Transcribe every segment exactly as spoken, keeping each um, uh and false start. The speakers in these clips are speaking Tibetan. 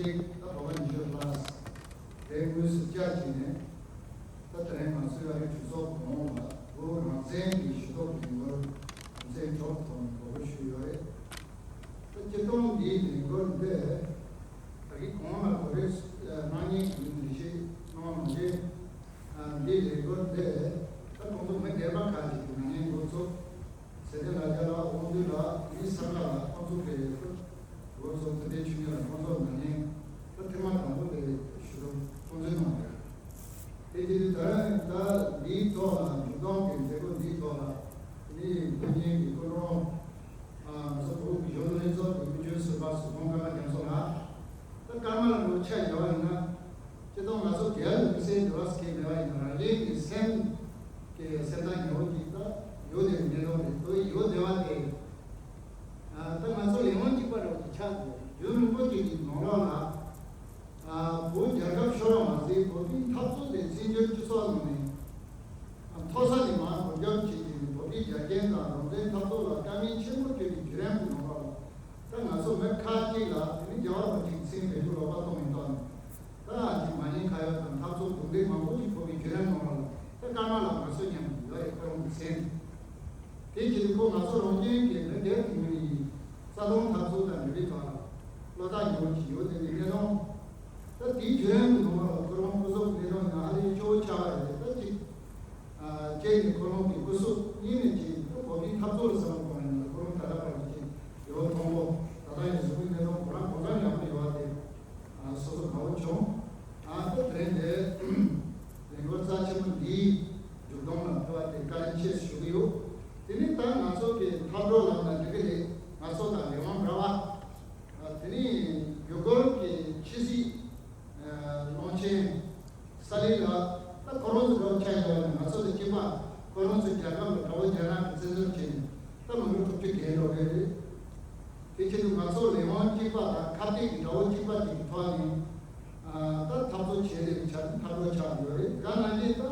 ད་བོད་པ་ཉི་ཤུ་ལྷག་དེ་དངོས་སུ་བཅར་བྱས་ནས། ད་དེ་རིང་ང་ཚོའི་ཨ་རིའི་གྲོས་ཚོགས་གོང་འོག་ལ་བོད་རང་བཙན་གྱི་ཞུ་གཏུག་གི་ལས་འགུལ་རང་བཙན་གྲོགས་ཐོག་ནས་གོ་སྒྲིག་ཞུས་ཡོད་རེད། ད་སྤྱིར་བཏང་འདིའི་ལས་འགུལ་འདི་ད་གིན་གོང་ལ་གོ་སྒྲིག་གནང་མཁན་གྱི་ལས་བྱེད་གནང་མ་རེད། འདིའི་ལས་འགུལ་འདི་ད་ཁོང་ཚོ་མི་སྒེར་པ་ཁག་ཅིག་གིས་གནང་མཁན་འགོ་ཚུགས། ཚེ་བརྟན་ལགས་ལ་དབང་འདུས་ལ་མི་ས་ག་ལ་ཁོང་ཚོ་གི་ལོ་ཚོ་ཐུབ་བསྟན་ཆོས་ཉིད་ལ་ཁོང་ཚོ་ནང་ནས་ད་ཐེངས་མ་དང་པོ་དེ་ཞུ་རྒྱུ་ཁོང་ཚོའི་ནང་རེད། དེ་དུས་ད་ད་འདིའི་ཐོག་ལ་འཇུག་སྟངས་ཀྱི་མཛད་སྒོ་འདིའི་ཐོག་ལ་མི་ཡི་ཕུལ་མཁན་གྱི་སྐུ་མགྲོན་ང་ཚོ་བོད་ཀྱི་གཞོན་ནུ་ལྷན་ཚོགས་ཀྱི་དབུ་ཆོས་ཟུར་པ་ཟུར་ཕུང་ཀརྨ་རྒྱ་མཚོ་ལགས། ད་ཀརྨ་ལགས་འགྲོ་ཆ་ཡོད་ཡིན་ན། སྤྱིར་བཏང་ང་ཚོ་སྒེར་ལ་དམིགས་བསལ་འབྲེལ་བ་ཟེར་མཁན་མེད་པ་ཡིན་ན། རང་རྒྱལ་གྱི་སེམས་ཀྱི་སེམས་ཐག་ཉེ་བོ་ཅིག་ད་ཡོད་བསྡད་པའི་གནས་སྟངས་རེད། དེ་ཡོད་བསྡད་པ་དེ། ཨ། ད་ང་ཚོ་ལས་དབང་གཅིག་པ་འདྲ་བོ་ཅིག་ཆགས་འདུག་རྒྱུན་རིང་པོ་ཅིག་གི་ནང་ལོགས་ལ། ཨ། བོད་རྒྱལ་ཁབ་ཤོར་བ་མ་ཟད་བོད་པའི་འཐབ་རྩོད་དེ་བཙན་བྱོལ་སྤྱི་ཚོགས་ནང་ནས་མཐོ་ས་ནས་མར་སྒོ་རྒྱབ་བྱས་ཏེ་བོད་པའི་རྒྱལ་ཁྱོན་དང་རང་བཙན་འཐབ་རྩོད་ལ་དཀའ་ངལ་ཆེན་པོ་བརྒྱབ་པའི་བརྒྱུད་རིམ་གྱི་ནང་ལོགས་ལ། ད་ང་ཚོ་མི་ཁག་ཅིག་ལ་དེ་ནི་རྒྱལ་བ་རིན་པོ་ཆེའི་མཚན་བེད་སྤྱོད་ལོག་པ་གཏོང་མི་གཏོང་ནས། ད་ཅིག་མ་ཉེས་ཁ་གཡོག་དང་འཐབ་རྩོད་རྡུང་རྡེག་མང་པོ་ཞིག་ཕོག་པའི་བརྒྱུད་རིམ་ནང་ལ་ད་ཀརྨ་ལགས་ང་ཚོ་མཉམ་དུ་ཡོད་རེད། ཁོ་རང་གི་མཚན་དེ་བྱས་ཏེ་ཁོ་ང་ཚོ་རང་བཙན་གྱི་མི་སྒེར་གྱི་ངོས་ནས་རྩ་དོན་འཐབ་རྩོད་དང་འབྲེལ་བའི་ཐོག་ལ་བློ་ཐག་ཉེ་བོ་ཞིག་ཡོད་དེ་ནི་གནས་སྟངས། ད་དེའི་བརྒྱུད་རིམ་གྱི་ནང་ལ་ཁོ་རང་སྐུ་སྲོག་གི་གནས་སྟངས་ཡང་ཧ་ལས་སྐྱོ་བོ་ཆགས་པ་རེད། ད་ཅིག་ཨ། བཅས་ནས་ཁོ་རང་གི་སྐུ་སྲོག་སྙིང་ནས་བཅས་ནས་ད་བོད་པའི་འཐབ་རྩོད་ལ་བསམ་བློ་གཏོང་ཡིན་ན། ཁོ་རང་ད་ལྟ་བར་དུ་ཅིག་ཡོད་མཐོང་པོ་ད་ལྟ་ཡང་གཟུགས་པོའི་གནས་སྟངས་ཁོ་རང་གང་འཚམ་ཡག་པོ་ཡོད་པ་དེ། ཨ། སོ་སོ་དགའ་བོ་བྱུང་། ཨ། ད་དེ་རིང་འདིར་ལས་འགུལ་རྩ་ཆེན་པོ་འདིའི་མཇུག་སྡོམ་ལ་ཕེབས་པ་དེ་བཀའ་དྲིན་ཆེ་ཞུ་གི་ཡོད། དེ་ནི་ད་ང་ཚོ་གི་འཐབ་གྲོགས་ལབ་ན་འགྲིག་གི་རེད། ང་ཚོ་དང་ལས་དབང་འདྲ་བ། ཨ། དེ་ནི་ཡུ་གུར་གྱི་ཕྱི་སྲིད། ཨ། བློན་ཆེན་ས་ལི་ལགས། ད་ཁོ་རང་ཚོ་འདྲ་བོ་ཆགས་ཡོད་ན། ང་ཚོ་དང་གཅིག་པ་ཁོ་རང་ཚོའི་རྒྱལ་ཁབ་ལ་དགྲ་བོ་རྒྱ་ནག་གིས་བཙན་འཛུལ་བྱས་ནས་ད་མི་ལོ་དྲུག་ཅུ་བརྒལ་འགྲོ་གི་རེད། དེ་ཕྱིར་དུ་ང་ཚོ་ལས་དབང་གཅིག་པ་དང་ཁ་གཏད་ཀྱི་དགྲ་བོ་གཅིག་པ་དེ་གི་ཐོག་ནས། ཨ། ད་འཐབ་རྩོད་བྱེད་བསྡད་པའི་ཆ་ནས་འཐབ་རྩོད་ཆགས་ཡོད་རེད། དེ་ག་ནང་བཞིན་ད།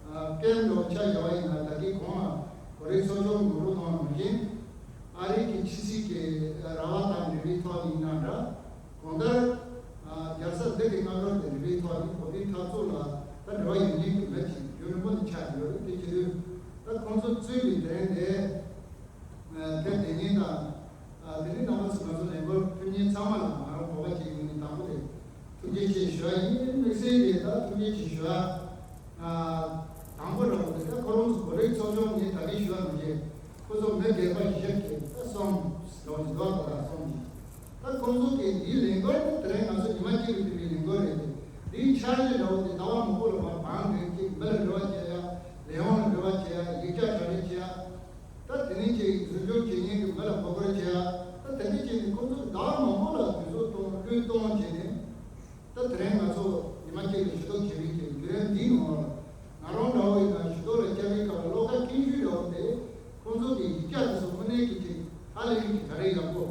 ཨ། ཀེམ་འདྲ་བོ་ཆགས་ཡོད་ཡིན་ན། ད་གིན་གོང་ལ་གོ་རིག་ཚོགས་ཆུང་གི་ངོ་སྤྲོད་གནང་བ་ནང་བཞིན། ཨ་རི་གི་ཕྱི་སྲིད་ཀྱི་ར་བ་དང་འབྲེལ་བའི་ཐོག་ནས་ཡིན་ན་འདྲ། གང་ལྟར། ཨ། རྒྱལ་ས་འདི་གི་མངའ་འབྲེལ་དེ་འབྲེལ་བའི་ཐོག་ནས་བོད་པའི་འཐབ་རྩོད་ལ་ད་འབྲེལ་བ་ཡོད་མཁན་གྱི་མི་ཅིག་རྒྱུན་རིང་པོ་ནས་ཆགས་ཡོད་རེད། དེ་བྱེད་དུས་ད་ཁོང་ཚོ་གཙོས་པའི་དེ་རིང་འདི། ཨ། ཕེབས་བསྡད་མཁན་དང་། ཨ། དེ་ནི་རྣམ་པ་ཚོ་ང་ཚོ་ལས་འགུལ་ཕེབས་མཁན་ཚང་མ་ལ་ང་རང་བོད་པ་ཅིག་ངོས་ནས་དང་པོ་དེ་ཐུགས་རྗེ་ཆེ་ཞུ་བ་ཡིན། དམིགས་བསལ་གྱིས་ད་ཐུགས་རྗེ་ཆེ་ཞུ་བ། ཨ། དང་པོ་རང་དེ་ད་ཁོ་རང་ཚོ་གོ་རིག་ཚོགས་ཆུང་ནས་ད་གིན་ཞུ་བ་ནང་བཞིན་ཁོ་ཚོ་མི་སྒེར་པ་བཞི་གིས་ད་གསུམ་ལོ་ནས་ལོ་ད་ལ་གསུམ་གྱིས། ད་ཁོང་ཚོ་གིས་འདིའི་ལས་འགུལ་དེ་དེ་རིང་ང་ཚོ་ཉི་མ་གཅིག་ལ་ཕེབས་པའི་ལས་འགུལ་རེད་དེ། འདིའི་འཆར་གཞི་འདྲ་བོ་དེ་ཟླ་བ་མང་པོ་ལ་བར་བང་སྒྲིག་ཅིག་མི་ལ་འབྲེལ་བ་བྱེད་ཡ། ལས་དབང་ལ་འབྲེལ་བ་བྱེད་ཡ། ཡིག་ཆ་གྲ་སྒྲིག་བྱེད་ཡ། ད་དེ་ནས་ཅིག་ཟུར་འཇོག་བྱེད་མཁན་གྱི་མི་ལ་མགོ་སྐོར་བྱེད་ཡ། ད་དེ་འདྲ་བྱས་ནས་ཁོང་ཚོ་ཟླ་བ་མང་པོ་ལ་དུས་ཚོད་གཏོང་བློས་གཏོང་བྱས་ནས། ད་དེ་རིང་ང་ཚོ་ཉི་མ་གཅིག་ལ་ཞུ་གཏུག་བྱེད་པའི་གི་བརྒྱུད་རིམ་འདིའི་ནང་ལ། ང་རང་འདྲ་བོ་ཡིན་ན་ཞུ་གཏུག་ལ་བཅར་བའི་སྐབས་ལ་བློ་ཁ་མཁྱེན་ཤོས་འདྲ་བོ་དེ། ཁོང་ཚོ་གི་ཡིག་ཆ་དེ་ཚོ་དངོས་གནས་ཀྱི་ཅིག་ཧ་ལས་པའི་གི་ག་རེ་ཡག་པོ།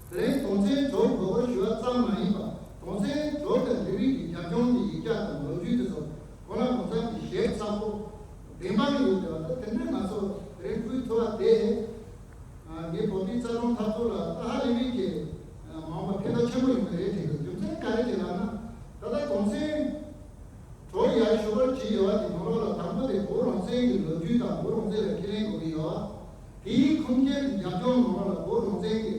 དེ་རིང་དོན་ཚན་དྲུག་མགོ་སྐོར་ཞུ་བ་ཙམ་མ་ཡིན་པ། དོན་ཚན་དྲུག་དང་འབྲེལ་བའི་གི་རྒྱབ་ལྗོངས་ཀྱི་ཡིག་ཆ་དང་ལོ་རྒྱུས་དེ་ཚོ་གང་ལ་གང་འཚམ་གྱི་ཞིབ་ཚགས་པོ་བདེན་དཔང་ཡོད་བསྡད་པ། ད་དེ་འདྲ་ང་ཚོ་དེ་རིང་ཕུལ་ཐུབ་པ་དེ། ཨ། ངས་བོད་པའི་རྩ་དོན་འཐབ་རྩོད་ལ་ད་ཧ་ལས་པའི་གི་མ་འོངས་པ་ཕན་ཐོགས་ཆེན་པོ་ཡོང་གི་རེད་དྲན་གི། རྒྱུ་མཚན་ག་རེ་རེད་ལབ་ན། ད་ལྟ་དོན་ཚན་དྲུག་ཡར་ཞུ་སྐུལ་བྱས་ཡོད་པ་དེ་ནང་ལོགས་ལ་དང་པོ་དེ་བོད་རང་བཙན་གྱི་ལོ་རྒྱུས་དང་བོད་རང་བཙན་ལ་ཁས་ལེན་དགོས་ཀྱི་ཡོད། དེའི་ཁུངས་སྐྱེལ་གྱི་རྒྱབ་ལྗོངས་ནང་ལོགས་ལ་བོད་རང་བཙན་གྱི།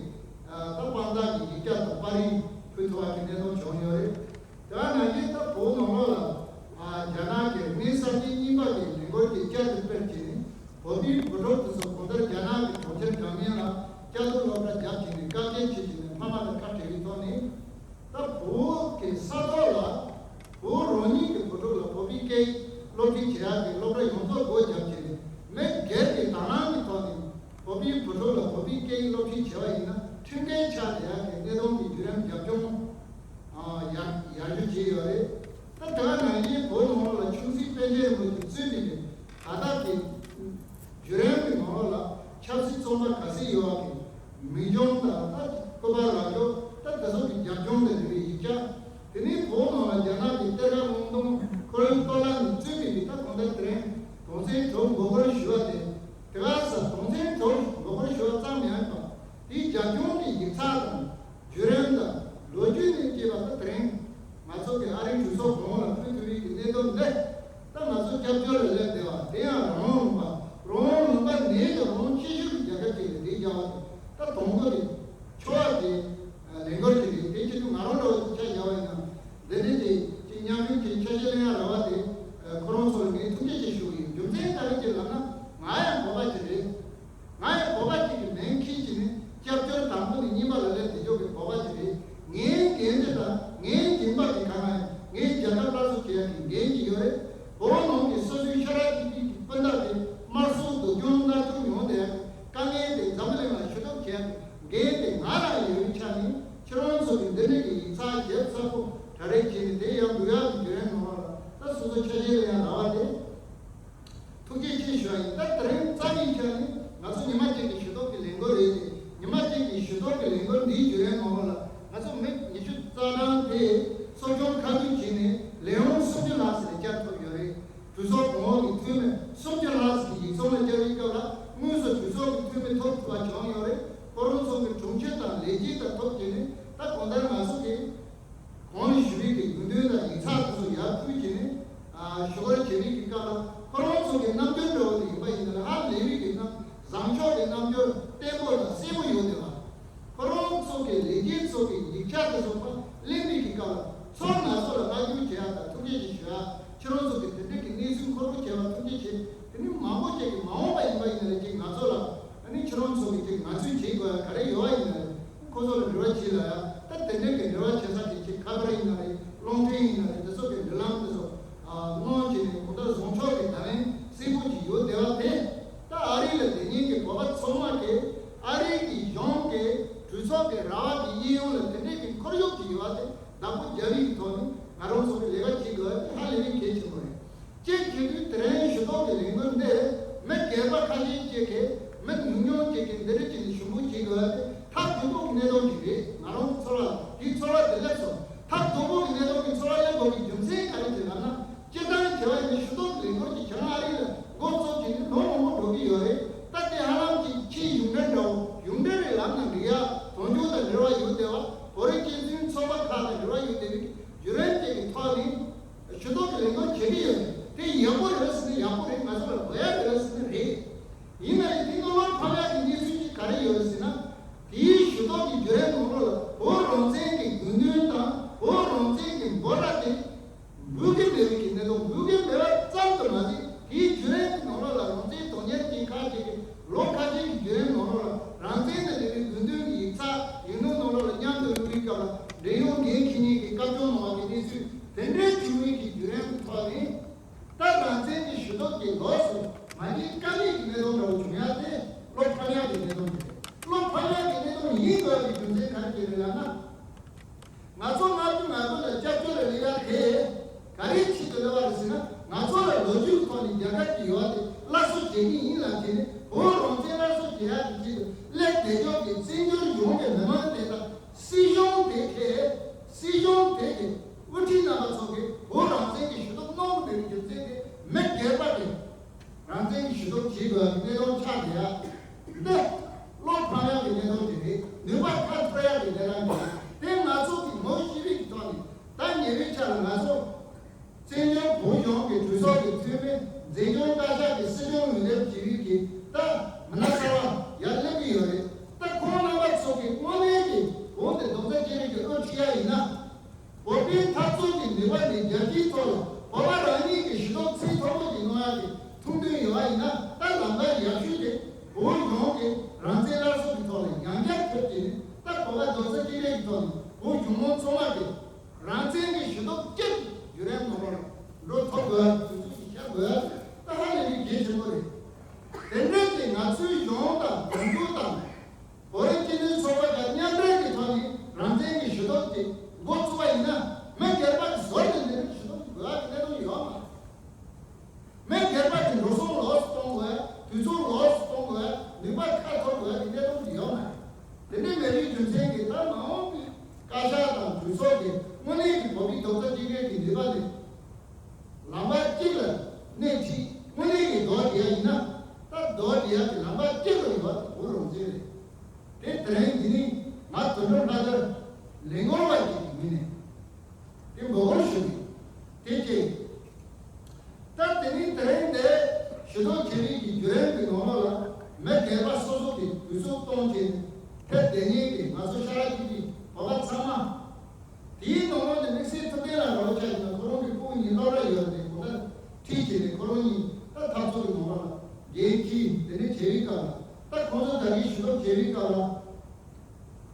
ཨ། ད་དཔང་རྟགས་ཀྱི་ཡིག་ཆ་དང་པར་རིས་ཕུལ་ཐུབ་པ་གི་གནས་སྟངས་བྱུང་ཡོད་རེད། དེ་ནང་བཞིན་ད་བོད་ནང་ལོགས་ལ། ཨ། རྒྱ་ནག་གི་དངོས་གསར་གྱི་རྙིང་པ་གི་ལས་འགུལ་གྱི་བསྐྱར་དུ་སྤེལ་བྱས་ནས། བོད་པའི་བུ་ཕྲུག་དེ་ཚོ་གང་ལྟར་རྒྱ་ནག་གི་གྲོང་ཁྱེར་འདྲ་མིན་ལ་བསྐྱར་དུ་སློབ་གྲྭ་བརྒྱབ་བྱས་ནས་དཀའ་སྤྱད་བྱེད་བྱས་ནས་ཕ་མ་དང་ཁ་བྲལ་བའི་ཐོག་ནས། ད་བོད་ཀྱི་ས་ཐོག་ལ་བོད་རང་ཉིད་ཀྱི་བུ་ཕྲུག་ལ་བོད་པའི་སྐད་ཡིག་སློབ་ཁྲིད་བྱེད་ཡག་གི་སློབ་གྲྭ་ཡོངས་རྫོགས་སྒོ་བརྒྱབ་བྱས་ནས། མི་སྒེར་གྱི་དང་བླངས་ཀྱི་ཐོག་ནས་བོད་པའི་བུ་ཕྲུག་ལ་བོད་པའི་སྐད་ཡིག་སློབ་ཁྲིད་བྱས་པ་ཡིན་ན། ཁྲིམས་འགལ་ཆགས་བསྡད་ཡག་གི་གནད་དོན་གྱི་བརྒྱུད་རིམ་རྒྱབ་ལྗོངས། ཨ། ཡར་ཡར་རྒྱས་བྱས་ཡོད་རེད། ད་དེ་ག་ནང་བཞིན་བོད་ནང་ལོགས་ལ་ཆུང་སྲིད་པཎ་ཆེན་རིན་པོ་ཆེ་གཙོས་པའི་ད་ལྟ་གི་བརྒྱུད་རིམ་གྱི་ནང་ལོགས་ལ་ཆབ་སྲིད་བཙོན་པ་ག་ཚོད་ཡོད་པ་གི་མིང་ཆུང་དང་། ད་སྐུ་པར་ལག་འཇོག་ད་དེ་ཚོ་གི་རྒྱབ་ལྗོངས་དང་འབྲེལ་བའི་ཡིག་ཆ། དེ་ནས་བོད་ནང་ལ་རྒྱ་ནག་གི་གཏེར་ཁ་སྔོག་འདོན་ཁོར་ཡུག་གཏོར་བརླག་ནས་གཙོས་པའི་ད་གང་ལྟར་དེ་རིང་དོན་ཚན་དྲུག་མགོ་སྐོར་ཞུ་བ་དེ། དེ་ག་ས་དོན་ཚན་དྲུག་མགོ་སྐོར་ཞུ་བ་ཙམ་མ་ཡིན་པ། དེའི་རྒྱབ་ལྗོངས་ཀྱི་ཡིག་ཚགས་དང་། བརྒྱུད་རིམ་དང་ ལོ་རྒྱུས་ནས་སྐྱེས་པ་ད་དེ་རིང་ང་ཚོ་གི་ཨ་རིའི་གྲོས་ཚོགས་གོང་འོག་ལ་ཕུལ་ཐུབ་པའི་གི་གནད་དོན་འདི། ད་ང་ཚོ་སྐྱབས་བཅོལ་ལ་སླེབས་བསྡད་པ་དེ་ཡང་རང་དབང་ལུང་པ། རང་དབང་ལུང་པ་ནས་ཀྱང་རང་དབང་ཆེ་ཤོས་ཀྱི་རྒྱལ་ཁབ་ཅིག་ལ་འདི་བརྒྱབ་པ་དེ་ད་དང་པོ་དེ་ཆོ་བ་དེ་ལས་འགུལ་ཅིག་རེད། དེ་ཆེད་དུ་ང་རང་འདྲ་བོ་ཅིག་ཆ་བཞག་པ་ཡིན་ན། འདི་ནས་དེ་ཅིག་མཉམ་ཞུགས་ཀྱི་ཆ་ཤས་ལེན་ཡ་ར་བ་དེ་ཁོ་རང་ཚོ་ལ་ངས་ཐུགས་རྗེ་ཆེ་ཞུ་གི་ཡོད། རྒྱུ་མཚན་ག་རེ་ཅིག་ལབ་ན། ང་ཡང་བོད་པ་ཅིག་རེད། ང་ཡང་བོད་པ་ཅིག་གི་མིང་འཁྱེར་གྱི་ནི་སྐྱབས་བཅོལ་དང་པོ་ནས་གཉིས་པ་ལ་སླེབས་བསྡད་ཆོག་གི་བོད་པ་ཅིག་རེད། ངའི་འགན་འདི་དང་ངའི་འགན་པ་དེ་གང་ལ་ཡང་ངའི་རྒྱལ་ཁབ་སླར་གསོ་བྱེད་ཡ་གི་འགན་ཅིག་ཡོད་རེད། བོད་ནང་གི་སོ་སོའི་ཤ་ཁྲག་གཅིག་པའི་སྤུན་ཟླ་དེ་དམར་གསོད་སྡུག་སྦྱོང་མནར་གཅོད་མྱོང་བསྡད་ཡ་གི་དཀའ་ངལ་དེ་འཛམ་བུ་གླིང་ལ་ཞུ་གཏུག་བྱེད་ཡ་གི་འགན་དེ་ང་ལ་ཡོད་པའི་ཆ་ནས། ཁྱེད་རང་ཚོ་གི་འདི་འདྲ་གི་ཡིག་ཚགས་ཞིབ་ཚགས་པོ་གྲ་སྒྲིག་བྱས་ནས་དེ་ཡང་འབུལ་ཡག་གི་བརྒྱུད་རིམ་ནང་ལ་ད་སོ་སོ་ཆ་ཤས་ལ་ཡང་རག་པ་དེ་ཐུགས་རྗེ་ཆེ་ཞུ་བ་ཡིན། ད་དེ་རིང་རྩ་བའི་ཆ་ནས་ང་ཚོ་ཉི་མ་གཅིག་གི་ཞུ་གཏུག་གི་ལས་འགུལ་རེད་དེ། ཉི་མ་གཅིག་གི་ཞུ་གཏུག་གི་ལས་འགུལ་འདིའི་བརྒྱུད་རིམ་ནང་ལ་ང་ཚོ་མི་ཉི་ཤུ་རྩ་གྲངས་དེ་གསོ་སྐྱོང་ཁ་གཏད་བྱས་ནས་ལས་ཁུངས་སུམ་ཅུ་ལྷག་ཙམ་ལ་བསྐྱར་ཐུབ་ཡོད་རེད། གྲོས་ཚོགས་གོང་འོག་གི་འཐུས་མི་སུམ་ཅུ་ལྷག་ཙམ་ཡིག་ཚང་ལ་བཅར་བའི་སྐབས་ལ། དངོས་སུ་གྲོས་ཚོགས་ཀྱི་འཐུས་མི་ཐོབ་ཐུབ་པ་བྱུང་ཡོད་རེད། ཁོ་རང་ཚོ་གི་དྲུང་ཆེ་དང་ལས་བྱེད་དང་ཐོབ་བྱས་ནས། ད་གང་ལྟར་ང་ཚོ་གིས་གོང་ནས་ཞུ་བའི་གི་དགོས་འདུན་དང་ཡིག་ཚགས་དེ་ཚོ་ཡར་ཕུལ་བྱས་ནས། ཨ་ཞུ་སྐུལ་བྱེད་པའི་གི་སྐབས་ལ། ཁོ་རང་ཚོ་གི་རྣམ་འགྱུར་འདྲ་བོ་དེ་ཡིན་པ་ཡིན་ན། ཧ་ལས་པའི་གི་རྣམ་བཟང་ཕྱོགས་ཀྱི་རྣམ་འགྱུར་བརྟན་པོ་དང་གསལ་པོ་ཡོད་བསྡད་པ། ཁོ་རང་ཚོ་གི་ལས་བྱེད་ཚོ་གི་ཡིག་ཆ་དེ་ཚོ་ཕར་ལེན་པའི་གི་སྐབས་ལ། ཚུར་ང་ཚོ་ལ་བསྔགས་བརྗོད་བྱེད་ཡ་དང་ཐུགས་རྗེ་ཆེ་ཞུ་ཡ། ཁྱེད་རང་ཚོ་གི་དེ་འདྲའི་གི་གནས་ཚུལ་མཁོ་སྒྲུབ་བྱས་པ་ཐུགས་རྗེ་ཆེ། དེ་ནི་མང་པོ་ཅིག་གི་མ་འོངས་པ་ཡིན་པ་ཡིན་ན་རེ་ཅིག་ང་ཚོ་ལ། ཨ་ནི་ཁྱེད་རང་ཚོ་གི་ཅིག་ང་ཚོས་བྱེད་དགོས་ཡ་ག་རེ་ཡོད་པ་ཡིན་ན་རེ། ཁོ་ཚོ་ལ་འབྲེལ་བ་བྱེད་ལ་ཡ། ད་དེ་འདྲའི་གི་འབྲེལ་བ་བྱེད་ས་དེ་ཅིག་ཁ་པར་ཡིན་ན་རེ། རླུང་འཕྲིན་ཡིན་ན་རེ། དེ་ཚོ་གི་འབྲེལ་ལམ་དེ་ཚོ་ཨ་སྔོན་གྱི་ནས་གང་ལྟར་བཟང་ཕྱོགས་ཀྱི་བརྡ་ལན་གསལ་པོ་ཅིག་ཡོད་བསྡད་པ་དེ། ད་ཨ་རི་ལ་བསྡད་མཁན་གྱི་བོད་པ་ཚང་མ་གིས་ཨ་རི་གི་གཞུང་གི་གྲོས་ཚོགས་ཀྱི་ར་བ་གི་གཡས་གཡོན་ལ་དེ་འདྲའི་གི་ཁོར་ཡུག་ཅིག་ཡོད་པ་དེ་བདག་པོ་རྒྱག་པའི་ཐོག་ནས་ང་རང་ཚོ་གི་ལས་ཀ་བྱེད་དགོས་པ་དེ་ཧ་ལས་པའི་གལ་ཆེན་པོ་རེད། གཅིག་བྱེད་དུས་དེ་རིང་ཞུ་གཏུག་གི་ལས་འགུལ་འདི་མི་སྒེར་པ་ཁ་ཤས་ཅིག་གིས། མི་ཉུང་ཉུང་ཅིག་གིས་འདི་འདྲ་བྱས་ནས་ཞུ་འབོད་བྱེད་དགོས་པ་དེ་ཐབས་སྡུག་པོ་གི་གནད་དོན་ཅིག་རེད། ང་རང་ཚོར་བ་དེའི་ཚོར་བ་དེ་སླེབས་སོང་། ཐབས་སྡུག་པོ་གི་གནད་དོན་གྱི་ཚོར་བ་སླེབས་དགོས་པའི་རྒྱུ་མཚན་ག་རེ་རེད་ལབ་ན། སྤྱིར་བཏང་བྱས་པ་ཡིན་ན་ཞུ་གཏུག་གི་ལས་འགུལ་གྱི་བྱ་ལས་ཨ་རི་ལ་འགོ་བཙུགས་བྱས་ནས་ལོ་མང་པོ་འགྲོ་གི་ཡོད་རེད། ད་དེ་ཧ་ལམ་ཅིག་ཕྱིའི་གཞུང་འབྲེལ་འདྲ་བོ། གཞུང་འབྲེལ་རེད་ལབ་ན་འགྲིག་ཡ། དོན་འཁྱོལ་དང་འབྲེལ་བ་ཡོད་བསྡད་པ། བོད་རིགས་སྤྱི་མཐུན་ཚོགས་པ་ཁག་དང་འབྲེལ་བ་ཡོད་བསྡད་པའི་བརྒྱུད་རིམ་ཅིག་གི་ཐོག་ནས་ཞུ་གཏུག་གི་ལས་འགུལ་བྱེད་ཀྱི་ཡོད་རེད། དེ་ཡག་པོ་རེད་ཟེར་ན་ཡག་པོ་རེད། ང་ཚོ་ལ་དགོས་ཡ་རེད་ཟེར་ན་རེད། ཡིན་ན་ཡང་དེ་ནི་བློ་ཕམ་ཡག་གི་གནས་ཚུལ་ཅིག་ག་རེ་ཡོད་རེད་ཟེར་ན། དེའི་ཞུ་གཏུག་གི་བརྒྱུད་རིམ་ནང་ལོགས་ལ་བོད་རང་བཙན་གྱི་དགོས་འདུན་དང་བོད་རང་བཙན་གྱི་འབོད་སྒྲ་དེ་འབུལ་གྱི་མེད་པའི་གི་གནད་དོན། འབུལ་གྱི་མེད་པ་ཙམ་དུ་མ་ཟད། དེའི་བརྒྱུད་རིམ་གྱི་ནང་ལོགས་ལ་རང་བཙན་དོན་གཉེར་ཅན་ཁག་ཅིག་གིས་ལོ་ཁ་ཤས་ཀྱི་བརྒྱུད་རིམ་ནང་ལོགས་ལ་རང་བཙན་དང་འབྲེལ་བའི་དགོས་འདུན་གྱི་ཡིག་ཚགས་ཡིག་སྣོད་ནང་ལོགས་ལ་མཉམ་དུ་བླུགས་པའི་སྐབས་ལ་འབྲེལ་ཡོད་འགན་འཁྱེར་མཁན་གྱིས་བཀའ་བཀྱོན་གནང་བ་གི་གནས་ཚུལ་དེ་འདྲའི་བྱུང་བའི་གི་བརྒྱུད་རིམ་གྱི་ཐོག་ནས། ད་རང་བཙན་གྱི་ཞུ་གཏུག་གི་ལོགས་སུ་མ་ཉེས་དཀའ་ལས་ཀྱི་གནད་དོན་འདྲ་བོ་བྱུང་ཡ་དེ་བློ་ཕམ་ཡག་གི་གནད་དོན་ཅིག་རེད། བློ་ཕམ་ཡག་གི་གནད་དོན་ཡིན་དགོས་པའི་རྒྱུ་མཚན་ག་རེ་ཅིག་རེད་ལབ་ན། ང་ཚོ་ལྔ་བཅུ་ང་དགུ་ལ་སྐྱབས་བཅོལ་ལ་སླེབས་ཡ་དེ་ག་རེའི་ཆེད་དུ་སླེབས་པ་རེད་ཟེར་ན། ང་ཚོ་ལ་ལོ་རྒྱུས་ཐོག་ནས་རྒྱལ་ཁབ་ཀྱི་ཡོད་པ་དེ་སླར་གསོ་བྱེད་ཀྱི་ཡིན་ལབ་བྱས་ནས། བོད་རང་བཙན་སླར་གསོ་བྱེད་ཡ་གི་ཆེད་དུ་སླེབས་བསྡད་ཕྱོགས་ཀྱི་བཙན་བྱོལ་གཞུང་གི་མི་མང་དེ་དང་། སྲིད་གཞུང་དེ་གས། སྲིད་གཞུང་དེ་གི་དབུ་ཁྲིད་རྣམ་པ་ཚོ་གིས་བོད་རང་བཙན་གྱི་ཞུ་གཏུག་གནང་གི་མེད་པའི་རྒྱུ་མཚན་དེ། མི་སྒེར་པ་གིས་རང་བཙན་གྱི་ཞུ་གཏུག་བྱེད་དགོས་པའི་གནད་དོན་ཆགས་བསྡད་ཡ། འདི་བློ་ཕམ་ཡག་གི་གནད་དོན་ཅིག་རེད། ནུས་པ་ཁ་འཐོར་ཡག་གི་གནད་དོན་ཅིག་རེད། དེ་ང་ཚོ་གིས་ངོ་ཤེས་པའི་གི་ཐོག་ནས། ད་ཉེ་བའི་ཆར་ལ་ང་ཚོ་བཙན་བྱོལ་བོད་གཞུང་གི་གྲོས་ཚོགས་ཀྱི་འཐུས་མི། འཛིན་སྐྱོང་བཀའ་ཤག་གི་སྲིད་སྐྱོང་འོས་འདེམས་བྱེད་པའི་གི་ད་མི་སྣ་གསར་པ་ཡར་སླེབས་ཀྱི་ཡོད་རེད། ད་ཁོང་རྣམ་པ་ཚོ་གིས་དངོས་གནས་ཀྱི་བོད་འདི་རྡོག་རྩ་གཅིག་སྒྲིལ་གྱི་དབུ་ཁྲིད་ཡ་ཡིན་ན། བོད་པའི་འཐབ་རྩོད་ཀྱི་ནུས་པ་འདི་རྒྱལ་སྤྱིའི་ཐོག་ལ་བོད་པ་རང་ཉིད་ཀྱི་ཞུ་གཏུག་ཚད་མཐོ་པོ་ཞིག་གནང་ཡ་གི་ཐུགས་འདུན་ཡོད་པ་ཡིན་ན། ད་ལམ་ཁ་ཡག་ཤོས་དེ་བོད་གཞུང་གི་རང་བཙན་སླར་གསོ་གི་ཐོག་ལ་ཡང་བསྐྱར་ཐུགས་བསྐྱེད་ནས། ད་བོད་པ་རྡོག་རྩ་གཅིག་སྒྲིལ་གྱི་ཐོག་ནས་བོད་གཞུང་མང་ཚང་མ་གིས་རང་བཙན་གྱི་ཞུ་གཏུག་གཅིག་བརྒྱུད་རིམ་ནང་ལོགས་ལ་འགྲོ་ཐུབ་དགོས། དུས་ཚོད་ཅིག་བཞག་དགོས། ད་ཧ་ལས་པའི་གལ་ཆེན་པོ་རེད། དེ་འདྲ་ཅིག་ང་ཚོའི་གཞུང་དང་རྒྱ་མཚོ་དང་། བོད་རིགས་སྤྱི་མཐུན་ཚོགས་པ་དང་མཉམ་འབྲེལ་གྱི་ཐོག་ནས་རང་བཙན་གྱི་ཞུ་གཏུག་དེ་འགོ་བཙུགས་པ་ཡིན་ན། མི་སྒེར་པ་གིས་ཟུར་དུ་འདི་འདྲའི་ཞུ་གཏུག་དགོས་པ་གི་གནད་དོན་ཡོད་མ་རེད། མི་སྒེར་པ་གིས་འགྲོ་སོང་ལོགས་སུ་གཏོང་དགོས། དུས་ཚོད་ལོགས་སུ་གཏོང་དགོས། ནུས་པ་ཁ་འཐོར་དགོས་པ་གི་གནད་དོན་དེ་ཡོད་མ་རེད། དེ་འདྲའི་མེད་པའི་རྒྱུ་མཚན་གྱིས་ད་མ་འོངས་པའི་བཀའ་ཤག་དང་གྲོས་ཚོགས་ཀྱིས་དངོས་གནས་ཀྱི་བོད་པའི་རྡོག་རྩ་གཅིག་སྒྲིལ་གྱི་ནུས་པ་དེ་ལམ་ཁ་གཅིག་ལ་སྣེ་ཁྲིད། དངོས་གནས་ཀྱི་རྡོག་སྒྲིལ་ཡ་ཡིན་ན། ད་རྡོག་སྒྲིལ་ཡ་གི་ལམ་ཁ་གཅིག་ལ་ཡོད་པ་དེ་བོད་རང་བཙན་རེད། དེ་དེ་རིང་འདི་ནི་ང་དོན་གྲུབ་ལྷ་དར། ལས་འགུལ་བ་ཅིག་གི་མིང་ནས་དེ་འབོད་སྐུལ་ཞུ་གི་དེ་བཅས། ད་དེ་ནས་དེ་རིང་འདི་ཞུ་གཏུག་བྱེད་རིགས་ཀྱི་བརྒྱུད་རིམ་གྱི་ནང་ལོགས་ལ་མི་སྒེར་པ་སོ་སོ་གི་གུས་བཙུགས་གཏོང་བྱས་ནས་ཐེབས་བསྡད་མཁན་གྱི་ང་ཚོ་ཤ་ཁྲག་གཅིག་པའི་བོད་པ་ཚང་མ། དེའི་ནང་ལོགས་ནས་དམིགས་བསལ་ཐུབ་བསྟན་ལགས་རོགས་ཆགས་ཀྱི་ན་ཁོ་རང་གི་སྤུ་གུ་གཉིས་སློབ་གྲྭ་ཡོད་རེད། གོ་ད་ཁྲིད་བྱས་ནས་ཁོ་རང་གཉིས་ད་འཐབ་རྩོད་ཀྱི་ནང་ལོགས་ལ་འགན་འཁྱེར་དེ་ནས་བྱེད་རིགས་སྐབས་ལ་ད་ཁོང་ཚོ་ད་གིན་ཞུ་གཏུག་བྱེད་རིགས་སྐབས་ལ།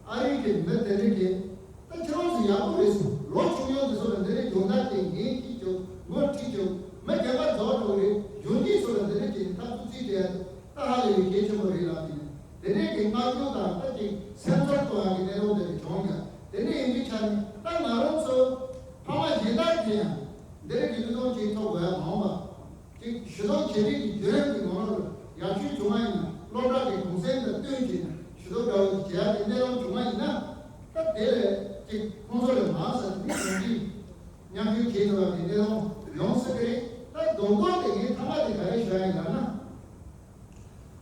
ཨ་རི་གི་མི་དེ་འདྲ་གི་ད་ཁྱེད་རང་ཚོ་ཡག་པོ་རེད་ཟེར། ལོ་ཆུང་ཡང་འདི་ཚོ་ལ་འདི་འདྲའི་སྦྱོང་བརྡར་དེ་འགན་འཁྱེར་བྱུང་། ངོ་ཁྲིད་བྱུང་། མི་རྒན་པ་རྫོགས་འགྲོ་གི་རེད། གཞོན་སྐྱེས་ཚོ་ལ་འདི་འདྲ་བྱས་ནས་འཐབ་རྩོད་རྩིས་སྤྲད་ཡ་དེ་ད་ཧ་ལས་པའི་གལ་ཆེན་པོ་རེད་ལབ་དེ་ནས་དེ་འདྲའི་གི་མངགས་བཅོལ་དང་ད་ཅིག་སེམས་ཚོར་གཏོང་ཡ་གི་གནད་དོན་དེ་རེད་བྱུང་ཡ། དེ་འདྲ་ཡིན་དུས་ཆ་ནས་ད་ང་རང་ཚོ་ཕ་མ་གཞན་དག་གིས་ཡང་འདི་འདྲ་གི་གནད་དོན་ཅིག་ཐོག་དགོས་ཡ་མ་འོངས་པ། ཅིག་ཞུ་གཏུག་བྱེད་རིགས་ཀྱི་བརྒྱུད་རིམ་གྱི་ནང་ལོགས་ལ་ཡག་ཤོས་བྱུང་བ་ཡིན་ན། སློབ་གྲྭ་གི་གུང་སེང་དང་བསྟུན་བྱས་ནས་ཞུ་གཏུག་འདྲ་བོ་ཞིག་བྱེད་ཡག་གི་གནས་སྟངས་བྱུང་བ་ཡིན་ན། ད་དེ་ལས་ཅིག་ཁོང་ཚོ་ལས་མང་ས་ནི་གཞོན་སྐྱེས་མཉམ་འབྲེལ་བྱེད་ཐུབ་པ་གི་གནས་སྟངས་ཡོང་སྲིད་ཀྱི་རེད། ད་རྡོག་རྡོག་དེ་ངས་མཐའ་མ་དེ་ག་རེ་ཞུ་ཡ་ཡིན་ལབ་ན།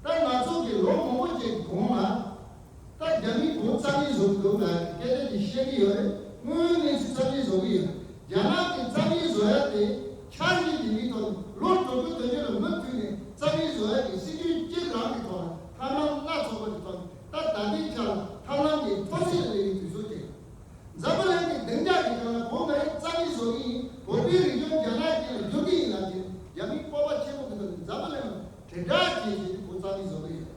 ད་ང་ཚོ་གི་ལོ་མང་པོ་ཅིག་གོང་ལ། ད་རྒྱ་མིས་བོད་རྩ་མེད་བཟོ་གི་འདུག་ལ་སྐད་ཆ་ཅིག་བཤད་ཀྱི་ཡོད་རེད། དངོས་ཡོད་གནས་ཚུལ་རྩ་མེད་བཟོ་གི་ཡོད། རྒྱ་ནག་གིས་རྩ་མེད་བཟོ་ཡ་དེ་འཆར་གཞི་དེ་འདྲའི་ཐོག་ནས་ལོ་དྲུག་ཅུ་བདུན་ཅུ་ལ་མུ་མཐུད་ནས་རྩ་མེད་བཟོ་ཡ་གི་སྲིད་ཇུས་གཅིག་རང་གི་ཐོག་ལ་ཐབས་ལམ་སྣ་ཚོགས་པ་གི་ཐོག་ནས་ད་ད་ལྟའི་ཆ་ལ་ཐབས་ལམ་དེ་འཕྲོ་སྲིད་ལ་སླེབས་པའི་དུས་ཚོད་ཅིག་འཛམ་བུ་གླིང་གི་བདེ་འཇགས་ཀྱི་སྒང་ལ་བོད་མི་རིགས་རྩ་མེད་བཟོ་གི་ཡིན། བོད་པའི་རིག་གཞུང་རྒྱ་ནག་གིས་བསྒྱུར་གི་ཡིན་ལབ་ཀྱིན་རྒྱ་མིའི་སྤོབས་པ་ཆེན་པོ་གི་ཐོག་ནས་འཛམ་བུ་གླིང་ལ་དྲིལ་བསྒྲགས་བྱས་བྱས་ཏེ་བོད་རྩ་མེད་བཟོ་གི་ཡོད།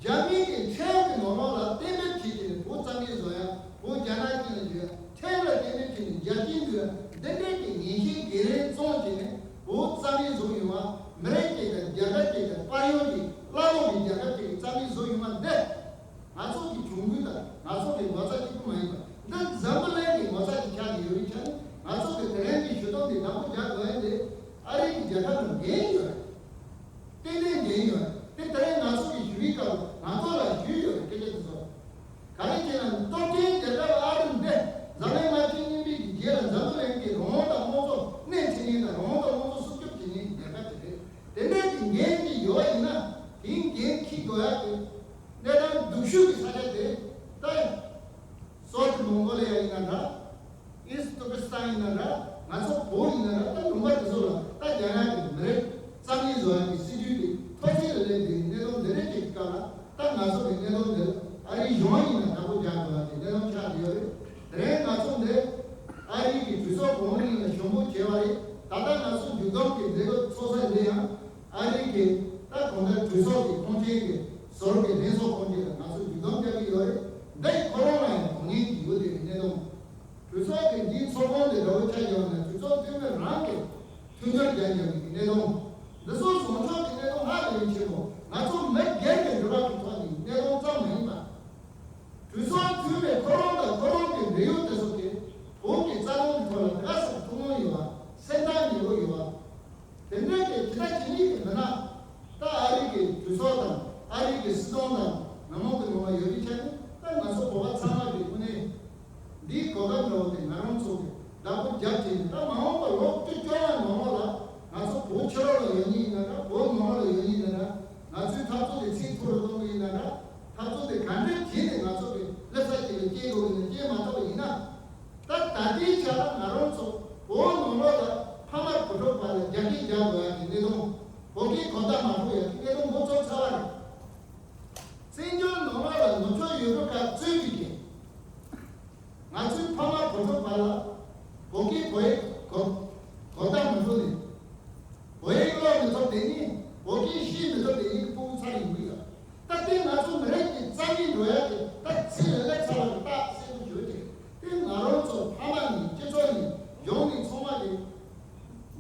རྒྱ་མི་གིས་ཁྲིམས་ཀྱི་ནང་ལོགས་ལ་གཏན་འབེབས་བྱས་བྱས་ནས་བོད་རྩ་མེད་བཟོ་ཡ། བོད་རྒྱ་ནག་གཅིག་ལ་འཇུག་ཡ། ཁྲིམས་ལ་གཏན་འབེབས་བྱས་ནས་རྒྱལ་སྤྱིའི་འདུལ་ཡ། འདི་འདྲའི་གི་ངན་བྱུས་སྒེར་རེ་བཙོང་བྱས་ནས་བོད་རྩ་མེད་བཟོ་ཡོང་བ། མི་རིགས་གཅིག་དང་རྒྱལ་ཁབ་གཅིག་དང་དཔལ་ཡོན་གྱི་བླ་ལོག་གི་རྒྱལ་ཁབ་གཅིག་གི་རྩ་མེད་བཟོ་ཡོང་བ་འདི། ང་ཚོ་གི་གྱོང་གུན་དང་ང་ཚོ་གི་ངོ་ཚ་གཅིག་པུ་མ་ཡིན་པ། འདི་འཛམ་བུ་གླིང་གི་ངོ་ཚ་གཅིག་ཆགས་ཀྱི་ཡོད་པའི་ཆ་ནས་ང་ཚོ་གི་དེ་རིང་གི་ཞུ་གཏུག་འདི་བདག་པོ་རྒྱག་དགོས་ཡ་འདི་ཨ་རི་གི་རྒྱལ་ཁབ་ལ་འགན་ཡོད། ཏན་ཏན་འགན་ཡོད། དེ་དེ་རིང་ང་ཚོ་གི་ཞུ་བའི་སྐབས་ལ་ང་ཚོ་ལ་ཞུས་ཡོད་རེད། སྐད་ཆ་དེ་ཚོ་ག་རེ་བྱས་ན་སྟོབས་ལྡན་རྒྱལ་ཁབ་ཨ་རི་འདི་འཛམ་གླིང་མ་ཆེན་གཉིས་པའི་གི་རྗེས་ལ་འཛམ་བུ་གླིང་གི་རང་དབང་དང་དམངས་གཙོ་སྣེ་ཁྲིད་མཁན་དང་རང་དབང་དང་དམངས་གཙོ་སྲུང་སྐྱོབ་བྱེད་མཁན་གྱི་རྒྱལ་ཁབ་ཅིག་རེད། དེ་འདྲའི་གི་འགན་ཅིག་ཡོད་པ་ཡིན་ན་དེའི་འགན་འཁྱེར་དགོས་ཡ་གི་གནས་སྟངས་སྡུག་ཤོས་ཀྱི་ས་ཆ་དེ་ད་སོག་མོང་གོ་ལི་ཡ་ཡིན་ན་འདྲ། ཨིསི་ཊུར་ཀི་སི་ཐན་ཡིན་ན་འདྲ། ང་ཚོ་བོད་ཡིན་ན་འདྲ། ད་ལུང་པ་དེ་ཚོ་ལ་ད་རྒྱ་ནག་གི་མི་རིགས་རྩ་མེད་བཟོ་ཡ་གི་སྲིད་ཇུས་དེ་མཐོ་ཚད་ལ་སླེབས་དེ་གནས་སྟངས་འདི་འདྲ་ཅིག་གི་སྐབས་ལ་ད་ང་ཚོ་གི་གནད་དོན་འདི་ཨ་རིའི་གཞུང་ཡིན་ན་བདག་པོ་རྒྱག་དགོས་ཡ་གི་གནད་དོན་ཆགས་བསྡད་ཡོད་རེད། དེ་རིང་ང་ཚོ་འདི་ཨ་རི་གི་གྲོས་ཚོགས་གོང་རིམ་ལ་ཞུ་འབོད་བྱས་པ་རེད། ད་ལྟ་ང་ཚོ་མཇུག་བསྡོམས་ཀྱི་མཛད་སྒོ་ཚོགས་ས་འདི་ཡང་ཨ་རི་གི་ད་གང་ལྟར་གྲོས་ཚོགས་ཀྱི་ཁོངས་ཆེན་གྱི་ཟུར་གྱི་ལྷན་ཚོགས་ཁོངས་ཆེན་ལ་ང་ཚོ་མཇུག་བསྡོམས་རྒྱག་གི་ཡོད་རེད། འདི་ཡི་ཁོ་རང་ལ་ཡང་དོན་ངན་གྱི་ཡོད་དེ་གི་གནད་དོན། གྲོས་ཚོགས་ཀྱི་འདིའི་ཚོགས་ཁང་དེ་འདྲ་བོ་ཆགས་ཡོད་ན་གྲོས་ཚོགས་འཐུས་མི་རང་གི་མཐུན་སྦྱོར་རྒྱག་རྒྱག་གི་གནད་དོན། འདི་ཚོ་བཟང་ཕྱོགས་ཀྱི་གནད་དོན་ཧ་ལས་པའི་ཆེན་པོ། ང་ཚོ་མི་སྒེར་གྱི་འབྲེལ་བ་གི་ཐོག་ནས་གནད་དོན་ཙམ་མ་ཡིན་པ། གྲོས་ཚོགས་འཐུས་མི་ཁོ་རང་དང་ཁོ་རང་གི་འབྲེལ་ཡོད་དེ་ཚོ་གིས་བོད་ཀྱི་རྩ་དོན་གྱི་ཐོག་ལ་ག་ཚོད་ཐུགས་སྣང་ཡོད་པ། སེམས་ཐག་ཉེ་པོ་ཡོད་པ། དེ་འདྲ་གི་ཇི་ལྟ་ཇི་སྙེད་ཀྱི་མི་སྣ་ད་ཨ་རི་གི་གྲོས་ཚོགས་དང་ཨ་རི་གི་སྲིད་དོན་དང་མི་མང་གི་ནང་ལ་ཡོད་པའི་ཆ་ནས་ད་ང་ཚོ་བོད་པ་ཚང་མ་གི་དངོས་གནས་འདིའི་གོ་སྐབས་འདྲ་བོ་དེ་ང་རང་ཚོ་གི་བདག་པོ་རྒྱབ་བྱས་ནས་ད་མ་འོངས་པ་ལོ་བཅུ་བཅོ་ལྔ་ནང་ལོགས་ལ་ང་ཚོ་བོད་ཕྱི་ལོགས་ལ་ཡོད་མཁན་ཡིན་ན་འདྲ། བོད་ནང་ལོགས་ལ་ཡོད་མཁན་ཡིན་ན་འདྲ། ང་ཚོའི་འཐབ་རྩོད་དེ་ཚད་མཐོ་རུ་གཏོང་གི་ཡིན་ན་འདྲ། འཐབ་རྩོད་དེ་ག་འདྲ་བྱས་ནས་ང་ཚོ་གི་སླེབས་ས་ཅིག་ལ་སྐྱེལ་དགོས་ཀྱི་ཡིན་ན་སྐྱེལ་མ་ཐུབ་པ་ཡིན་ན། ད་ད་ལྟའི་ཆ་ལ་ང་རང་ཚོ་བོད་ནང་ལོགས་ལ་ཕ་མ་བུ་ཕྲུག་བར་ལ་རྒྱ་སྐད་རྒྱག་དགོས་ཡ་གི་གནད་དོན། བོད་སྐད་གོ་བརྡ་མ་འཕྲོད་ཡ་གི་གནད་དོན་མགོ་ཚོས་ཚར་བ་རེད། བཙན་བྱོལ་ནང་ལོགས་ལ་ནུབ་ཕྱོགས་ཡུལ་གྲུ་ཁག་གཙོས་པའི་གི་ང་ཚོའི་ཕ་མ་བུ་ཕྲུག་བར་ལ་བོད་སྐད་གོ་ཡ་གོ་གོ་བརྡ་མ་འཕྲོད་ནས། བོད་ཡིག་ཀློག་མི་ཐུབ་དེ་ཉིད། བོད་སྐད་ཤེས་མི་ཐུབ་དེ་ཉིད་ཀྱི་སྤུ་གུ་ཚར་ཡོང་གི་ཡོད། ད་ལྟའི་ང་ཚོ་མི་རིགས་ཀྱི་རྩ་བའི་འགྲོ་ཡ་དེ་ད་ཚེ་ལ་སླེབས་ཚར་བ་རེད། ད་གསལ་པོ་ཞུ་རྒྱུ་དེ་ང་རང་ཚོ་ཕ་མ་ནས་སྤྱི་ཚོགས་ནས་གཞུང་ནས་ཚང་མ་གི་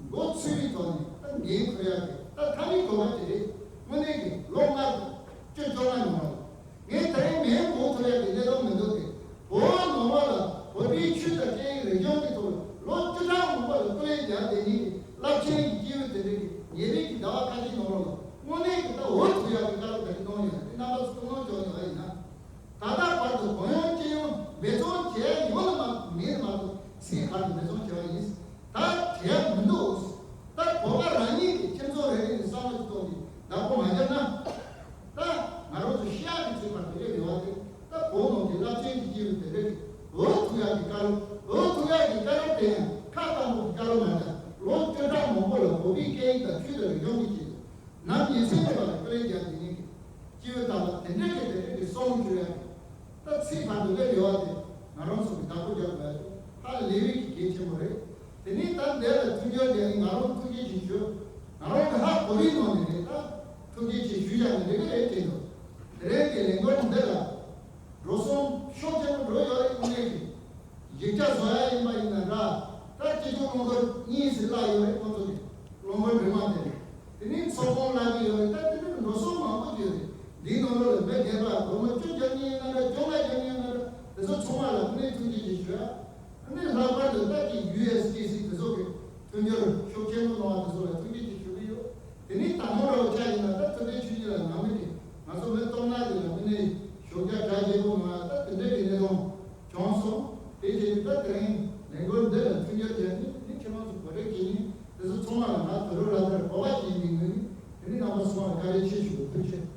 མགོ་ཚོས་པའི་ཐོག་ནས་ད་འགན་འཁུར་ཡ་དེ་ད་མཐའ་མའི་གོ་སྐབས་དེ་རེད། དངོས་གནས་ཀྱི་ལོ་ལྔ་དང་བཅུ་བཅོ་ལྔ་ནང་ལ་ངས་ད་རིང་མེ་འབོད་ཐུབ་ཡ་དེ་གནད་དོན་མི་ ཡིག་ཚད་མེད་པ་ལ་སྐུ་ལས་རྒྱབ་དེ་ཉིད་ཀྱི་སྐྱེས་བུ་དག་ལ་དེ་འདྲ་གི་དེ་འདྲ་གི་གསུང་ཞུ་ཡ་གི། ད་ཚིག་བར་དུ་སླེབས་ཡོད་པ་དེ་ང་རང་ཚོ་གི་བདག་པོ་རྒྱག་དགོས་ཡ་དེ་ཧ་ལས་པའི་གི་གལ་ཆེན་པོ་རེད། དེ་ནས་ད་འདི་ལ་མཐུན་འགྱུར་དེ་ནི་ང་རང་ཐུགས་རྗེ་ཆེ་ཞུ། ང་རང་གི་ཧ་གོ་རིགས་ནང་ནས་རེད། ད་ཐུགས་རྗེ་ཆེ་ཞུ་ཡ་ནི་འདི་ག་རེད་དྲན་འདུག་དེ་རིང་གི་ལས་འགུལ་འདི་ལ་འགྲོ་སོང་ཤུགས་ཆེན་པོ་འགྲོ་ཡོད་རེད། དངོས་གནས་ཀྱི་ཡིག་ཆ་བཟོ་ཡ་ཡིན་པ་ཡིན་ན་འདྲ། ད་སྤྱི་ཚོགས་རླུང་འཁོར་གཉིས་སུ་བརླག་ཡོད་རེད། ཁོང་ཚོ་གི་རླུང་འཁོར་འདྲེས་མ་དེ་རེད། དེ་ནས་ཚོགས་ཁང་བརླག་གི་ཡོད་རེད། ད་དེ་འདྲ་འགྲོ་སོང་མང་པོ་ཡོད་རེད། འདིའི་ནང་ལོགས་ལ་མི་སྒེར་པ་སྒོར་མོ་བཅུ་རྒྱབ་མཁན་ཡིན་ན་འདྲ། བཅོ་ལྔ་རྒྱབ་མཁན་ཡིན་ན་འདྲ། དེ་ཚོ་ཚང་མ་ལ་དངོས་གནས་ཐུགས་རྗེ་ཆེ་ཞུ་ཡ། ཨ་ནི་ལྷག་པར་དུ་ད་ཀྱི་ཡུ་ཨེས་ཌི་སི་དེ་ཚོ་གི་མཐུན་འགྱུར་ཤུགས་ཆེན་པོ་གནང་བ་དེ་ཚོ་ལ་ཐུགས་རྗེ་ཆེ་ཞུ་གི་ཡོད། དེ་ནས་དང་པོ་ར་བ་ཆ་ཡིན་ན་ད་ཐུབ་བསྟན་ཆོས་སྐྱིད་ལ་ནང་མི་དེ་ང་ཚོ་མི་སྟོང་ནག་དེ་ལ་དངོས་གནས་ཞོགས་ཇ་གྲ་རྒྱས་པོ་གནང་ཡ་ད་དེ་འདྲ་གི་གནས་སྟངས་བྱུང་སོང་། དེ་བྱས་ནས་ད་དེ་རིང་ལས་འགུལ་འདི་ལ་མཐུན་འགྱུར་བྱས་ནས་དེ་ནས་ཁྱེད་རང་ཚོ་གོ་སྒྲིག་བྱས་ནས་དེ་ཚོ་ཚང་མ་ལ་ང་དུ་རུ་ར་དར་གོ་བ་བྱས་ནས་ངོས་ནས་དེ་ནས་རྣམ་པ་ཚང་མ་ལ་བཀའ་དྲིན་ཆེ་ཞུ་བའི་ཐུགས་རྗེ།